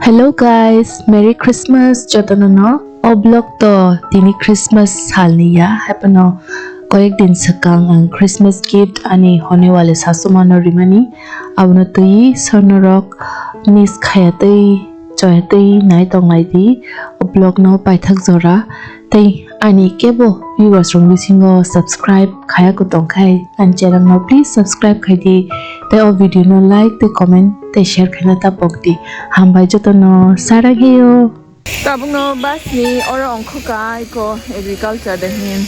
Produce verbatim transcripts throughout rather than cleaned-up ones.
Hello guys, Merry Christmas jotono no. O vlog to tini Christmas salni ya, haipano koyek din swkang ang Christmas gift ani hone wale sasumano rimani, abono twi sornorok miss khaya twi choya twi nai tonglai di o vlog no paithak jora. Tei ani kebo viewers rok bisingo subscribe khaya ko tongkhai ani channel no please subscribe khai di. Tei o video no like tei comment tei share khaina ta pok di. Hambai jotono sarang heyo. Tabukno bus ni oro ongkho ka iko agriculture de hin.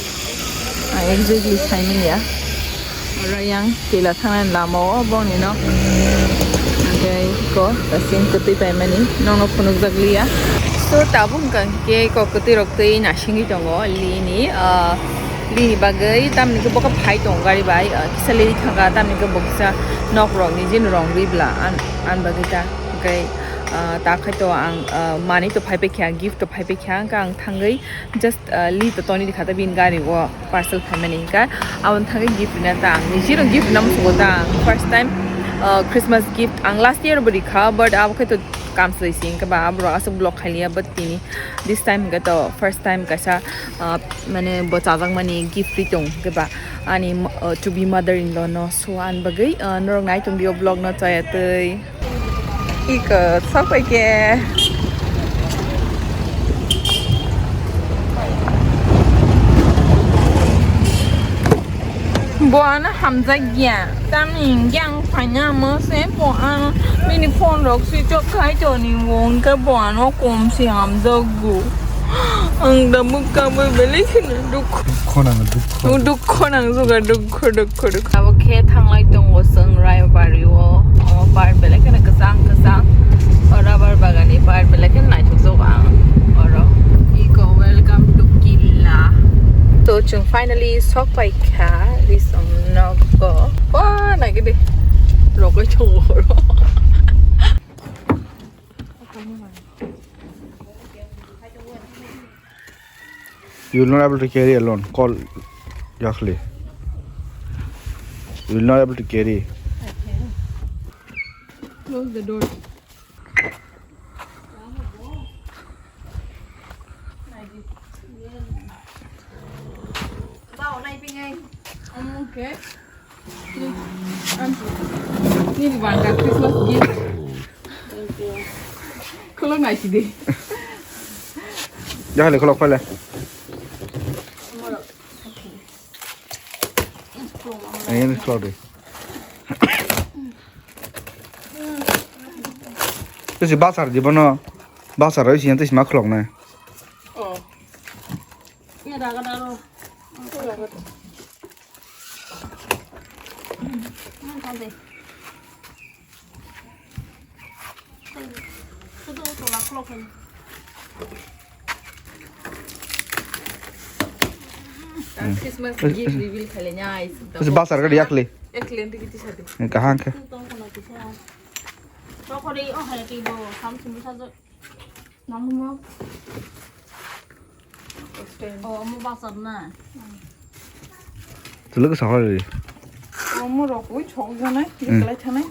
Ah, exactly saimanya. Oro yang tila thangna lama o boni no. Hingke iko tasing kwtwi paimani nokno phunukjak liya. So tabuk hingka khe iko kwtwi rok twi nasingwi tongo li ni, ah, li ni bagwi tamni khe boka phai tongo gari bai, ah, kisa li thangka tamni khe bo kisa nok rok ni jin rong ribla an, an bagwi ta hingke, ah, ta khai to ang, ah, manwi to phai pai kha, gift to phai pai kha, hingke ang thangwi just, ah, li to toni rikha ta bini gari o parcel phaimani hingka aboni thangwi gift rina ta ang niji rok gift rina musugo ta ang first time, ah, Christmas gift ang last year bo rikha but abo khe to kamsoi si hingke ba aborok aswk block khailiya but tini this time hingke to first time kaisa, ah, mane bo chajakmani gift ri tong hingke ba ani, ah, to be mother in law no so ani bagwi, ah, norok nai tong dio vlog no chaya twi. Iko, sok pai khe. Bo ano hamjak ya. Tamni hingke ang phaina amo se bo ano bini phone rok switch off khai toni bo hingke bo ano kom se hamjak go. Ang da bwkha bai belai kheno dukhu. Dukhu nang dukhu. Dukhu nang juga dukhu dukhu dukhu. Abo khe thanglai tongo chwng Rayabari o. Omo bar belai kheno kwchang kwchang. O rubber bagan ni bar belai kheno naithok jago ang. Oro iko welcome to Killa. So chwng finally sok pai kha Risong nogo. Wa nagidi. Rogoi tongo oro. You will not able to carry alone. Call Yakli. You will not able to carry. Close the door. Okay. Nini bangga Christmas gift. Khulok nai sidi. Dah le khulok pale. Ini khulok di. Terus basar di bono. Basar oi siyan terus ma khulok nai. Oh. Ini dah kada lo. Christmas gift reveal khailai nai. Terus basar kada yakli. Yakli nanti kita satu. Kahang ke. Nangma. Oh, omo basar na. Tuluk sahari. Omo rokoi chok janai, Hmm. Diklai thanai.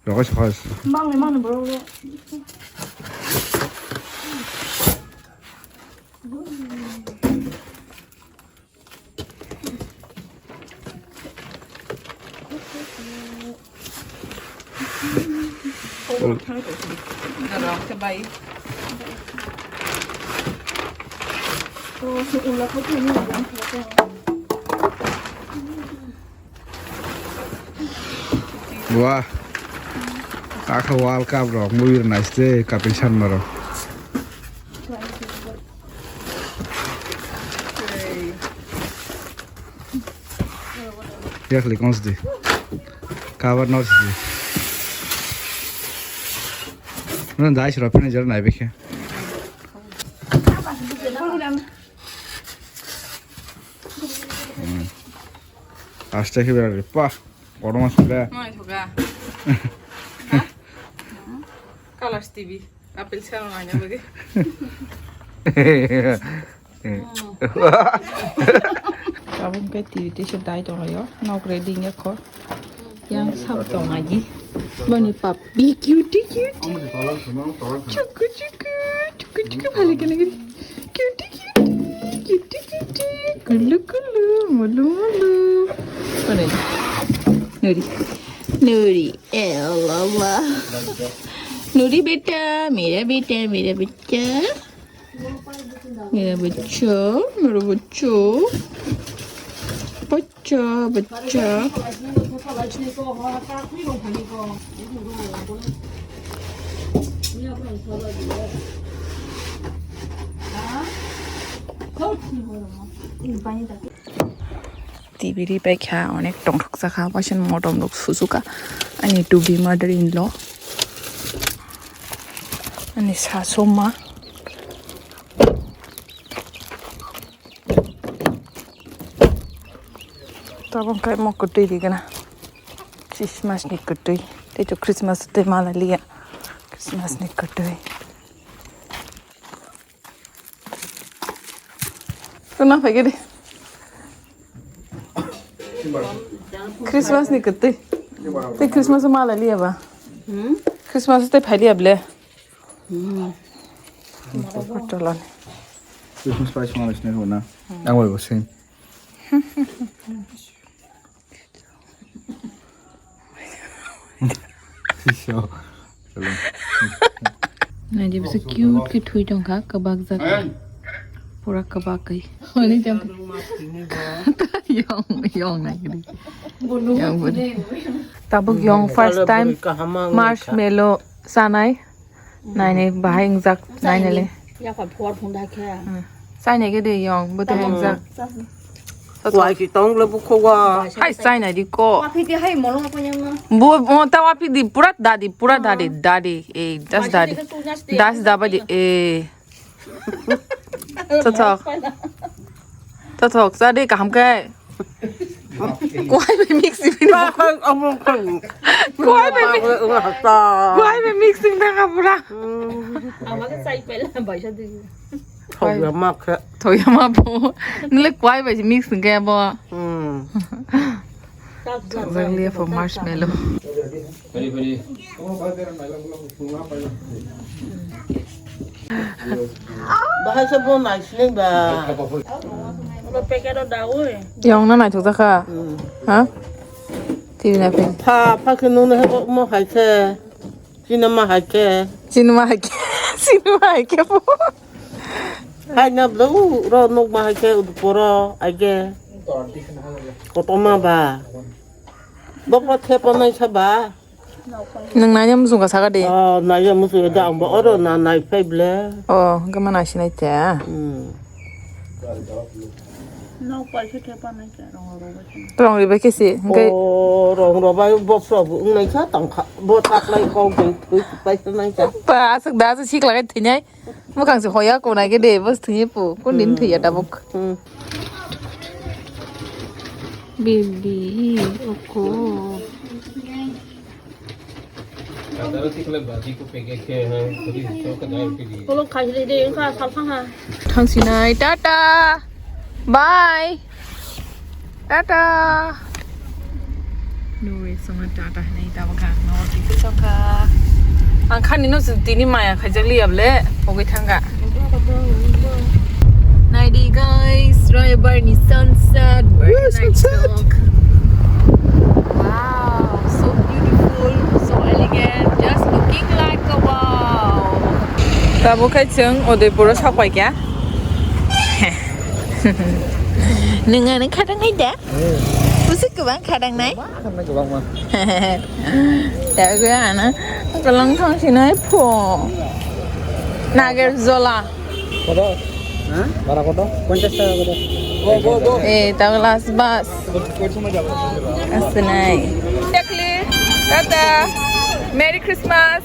Rokoi sahari. Bang le mano bro le. Wah, akha World Cup rok mui rwnai se kapil sanma rok. Yakli kons di. Cover nor di. Nang dai sura pina jar nai bekhe. Hmm. Asta ke berari. Pah. Kotor mas sudah. Mai suka. Hah? Colors T V. Apple salo naina bagwi. Tabuk khe T V tisa dai tonglaio. Nok ready wngya kho. Yang sab tong agi. Boni puppy, cutie, cutie. Chuku, chuku, chuku, chuku, phale kene kene. Cutie, cutie, cutie, cutie. Kulu, kulu, mulu, mulu. Boni. Nuri. Nuri. Eh, Allah, Allah. Nuri beta, mera beta, mera beta. Mera beta, mera beta. Beta, beta. Tibiri paikha, onek tongthok jakha, waisa motom rok susuka. Ani to be mother in law, ani sasoma, tabok khe mo kwtwi rigana, Christmas ni kwtwi, tei to Christmas tei mala liya, Christmas ni kwtwi. Tuna phaikhe de. Christmas ni kwtwi. Tei Christmas o mala liya ba? Hmm? Christmas tei phai liya ble? Hmm. Christmas pai songma lai sinai na. Ang bai bo same. Sisho. Naidi bisa cute khe thui tongkha, kwbak jak. Pura kwbak kai. Ani jam. Yong, yong nai gidi. Yong budi. Tabuk yong first time marshmallow sanai. Nainai bahai wngjak, nainai le. Yakon phuar phung da khe. Hmm. Chainai khe de yong, bo tamo wngjak. Kuai si tong le bukho wa. Hai chainai di ko. Waphidi hai molo ko yang no. Bo, mo ta waphidi pura dadi, pura dadi, dadi. Eh, das dadi. Das daba di, eh. Tothok. Tothok, cha de kaham khe. Kuai bai mixing ni. Kuai bai mi-, kuai bai mixing na ka pura. Ama ke chai pela bai sa di. Thoya ma khe. Thoya ma bo. Nile kuai bai mixing ke bo. Hmm. Thokjak liya for marshmallow. Bahai se bo nai sini ba. Ulo packet o da oi. Yong na naithok jakha. Hmm. Ha? T V na phi. Pha, pha khe nung na he bo mo hai khe. Cinema hai khe. Cinema hai khe. Cinema hai khe bo. Hai na blo ro nuk ma hai khe u poro ai khe. Kotorma ba. Bo pa the pa nai sa ba. Nwng naina muchungkha saka de. Oh, naina muchungkha da, ang bo oro na nai phai ble. Oh, hwnkhe ma naisinai te. Hmm. Rong ribai khe se, hwnkhe. Oh, rong robai bo phro bo wngnai kha tang kha. Bo taklai kok bai thwi pai kha nai kha. Pa aswk da aswk siklai thwinai. Mwkhang se hoya ko nai khe de, bwswk thwngwi pu. Kun din thwiya tabuk. Hmm. Baby, oko. Tolo khai le de, wngkha salphang ha. Thangsinai, tata. Bye. Tata. Nuri songno tata hinwi tabuk ang no kisa sokha. Ang khani no tini maya khaijak liya ble, pogwi thangkha. Naidi guys, Raibar ni sunset, very nice sunset. Wow, so beautiful, so elegant, just looking like a wow. Tabuk khai chwng Udaipur o sak pai kha. Nwng ano khatangnai da? Busi kwbang khatangnai? Khatangnai kwbangma. Tago ano kolong thang sinai pho. Nager jola. Koto? Ha? Bara koto? Ponchash taka koto? Go, go, go. Eh, tago last bus. Asinai. Chakli, tata. Merry Christmas.